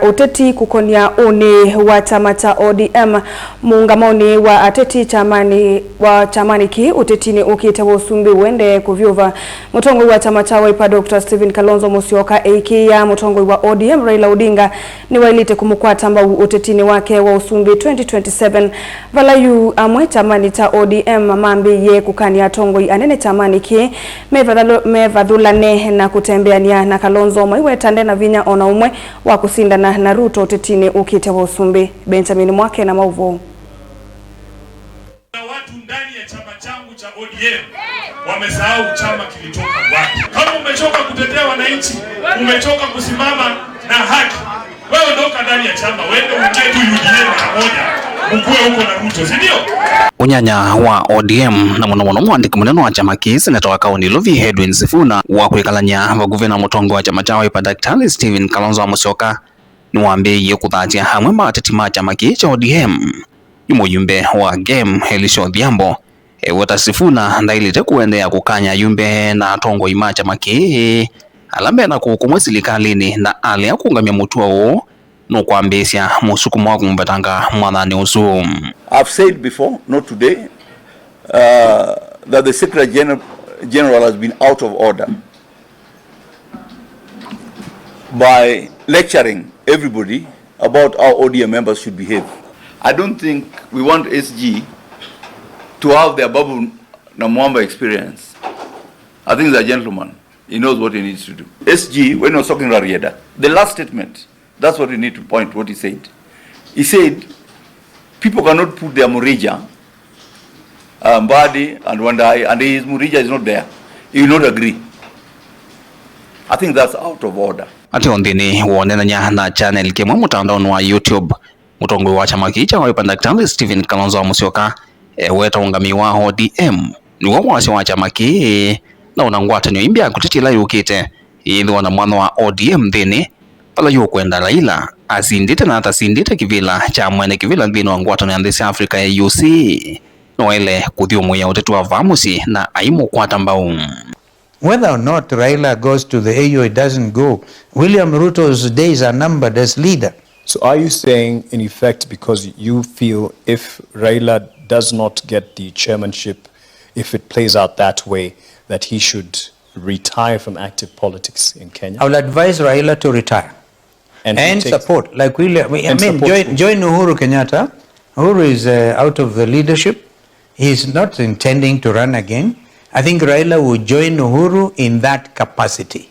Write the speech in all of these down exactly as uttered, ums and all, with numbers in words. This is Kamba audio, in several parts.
ũteti kũkonia ũnĩ wa kyama kya O D M. Mũũngamonĩ wa ateti kyamanĩ, wa kyamanĩ kĩĩ ũtetinĩ ũkĩte wa ũsumbĩ ũendee kũvyũva. Mũtongoi wa kyama kya Wiper, Doctor Stephen Kalonzo Musyoka, eĩkĩĩa mũtongoi wa O D M Raila Odinga nĩwaĩlĩte kũmũkwata mbau ũtetinĩ wake wa ũsumbĩ twenty twenty-seven, vala yu amwe kyamanĩ kya O D M mambĩĩie kũkany'a atongoi anene kyamanĩ kĩĩ mevathalu-, mevathũlane na kũtembeany'a na Kalonzo maiweta nde na vinya o na ũmwe wa kũsindana na Ruto ũtetinĩ ũkĩte wa ũsumbĩ. Benjamin Mwake na maũvoo. Kuna watu ndani ya chama changu cha O D M wamesahau chama kilitoka wapi. Kama umechoka kutetea wananchi, umechoka kusimama na haki, wewe ondoka ndani ya chama, uende uingie tu U D A mara moja, mkue huko na Ruto, si ndio? Ũnyanya wa O D M, na mũno mũno mũandĩki mũnene wa kyama kĩĩ, seneta wa kaũnti Ilovi Edwin Sifuna, wa kwĩkalany'a vakuvĩ na mũtongoi wa kyama kya Wiper, Daktari Stephen Kalonzo Musyoka, nĩwambĩĩie kũthatya amwe ma ateti ma kyama kĩĩ kya O D M. Yu mũyumbe wa Gem, Elisha Odhiambo, eweta Sifuna ndaĩlĩte kũendeea kũkany'a ayumbe na atongoi ma kyama kĩĩ ala me na kũũ kũmwe silikalĩnĩ, na alea kũũngamya mũtuo ũũ nũkwambĩĩsya mũsukumo wa kũmũvetanga mwathanĩ ũsu. I've said before, not today, uh, that the Secretary General, General has been out of order by lecturing everybody about how O D M members should behave. I don't think we want S G to have the Ababu Namwamba experience. I think he's a gentleman. He knows what he needs to do. S G, when he was talking to Rarieda, the last statement, that's what we need to point what he said. He said, people cannot put their Murija, uh, Mbadi and Wandayi, and his Murija is not there. He will not agree. I think that's out of order. Ateo nthĩnĩ wa ũneenany'a na channel kĩmwe mũtandaonĩ wa YouTube, mũtongoi wa kyama kĩĩ kya Wiper, Daktari Stephen Kalonzo Musyoka, eweta ũngamĩi wa O D M nĩw'o wasya wa kyama kĩĩ, na ũna ngwatanĩo imbya ya kũtetia ĩla yũkĩte, yĩthĩwa na mwanya wa O D M nthĩnĩ, vala yũkwenda Raila asindĩte na atasindĩte kĩvĩla kya mwene kĩvĩla nthĩnĩ wa ngwatanĩo ya nthĩ sya Africa, A U C, noele kũthyũmũĩa ũteti wa vaa mũsyĩ na aimũkwata mbau. Whether or not Raila goes to the A U or he doesn't go, William Ruto's days are numbered as leader. So are you saying, in effect, because you feel if Raila does not get the chairmanship, if it plays out that way, that he should retire from active politics in Kenya? I will advise Raila to retire and, and take, support, like William, I mean, join, join Uhuru Kenyatta. Uhuru is, uh, out of the leadership. He is not intending to run again. I think Raila will join Uhuru in that capacity.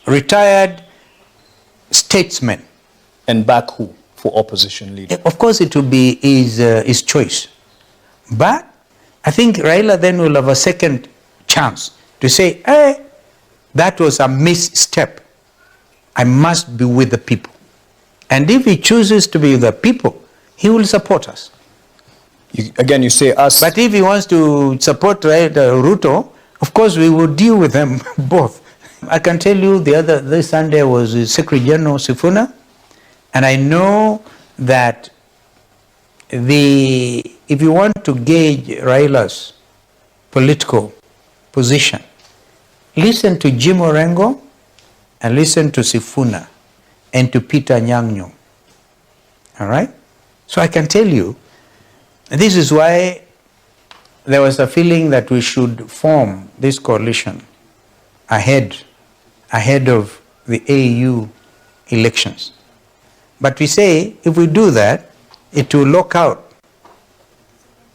Retired statesman. And back who for opposition leader? Eh, of course, it will be his, uh, his choice. But I think Raila then will have a second chance to say, "Hey, that was a misstep. I must be with the people." And if he chooses to be with the people, he will support us. You, again, you say us. But if he wants to support, right, uh, Ruto, of course we will deal with them both. I can tell you the other, this Sunday was, uh, Secretary General Sifuna, and I know that the, if you want to gauge Raila's political position, listen to Jim Orengo and listen to Sifuna and to Peter Anyang' Nyong'o. All right? So I can tell you, this is why there was a feeling that we should form this coalition ahead, ahead of the A U elections. But we say, if we do that, it will lock out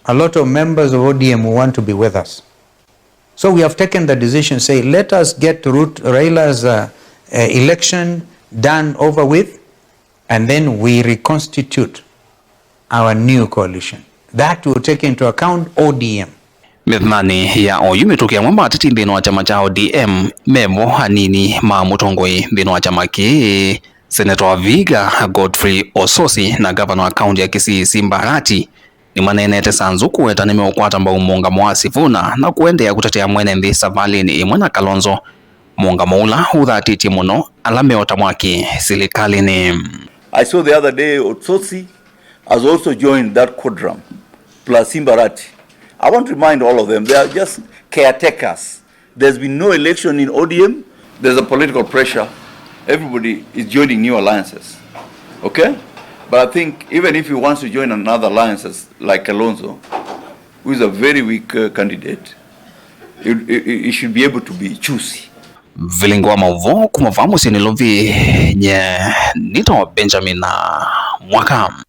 a lot of members of O D M who want to be with us. So we have taken the decision, say, let us get Rut-, Raila's, uh, uh, election done, over with, and then we reconstitute our new coalition. That will take into account O D M. Mĩthenyanĩ ya oyu mĩtũkĩ, amwe ma ateti nthĩnĩ wa kyama kya O D M mevo anini ma mũtongoi nthĩnĩ wa kyama kĩĩ, Seneta wa Vihiga Godfrey Osotsi na ngavana wa kaunti ya Kisii Simba Arati nĩmaneenete Sanzu kũweta nĩmeũkwata mbau mũũngamo wa Sifuna na kũendeea kũtetea mwene nthĩ savalĩnĩ ĩmwe na Kalonzo, mũũngamo ũla ũthatĩtye mũno ala meota mwaki silikalĩnĩ. I saw the other day Osotsi has also joined that quadrum, plus Simba Arati. I want to remind all of them, they are just caretakers. There's been no election in O D M. There's a political pressure. Everybody is joining new alliances. Okay? But I think even if he wants to join another alliance as, like Kalonzo, who is a very weak uh, candidate, he, he, he should be able to be choosy. Vilingi wa maũvoo kuma vaa mũsyĩ Nairobi, nye nĩtawa Benjamin Mwaka.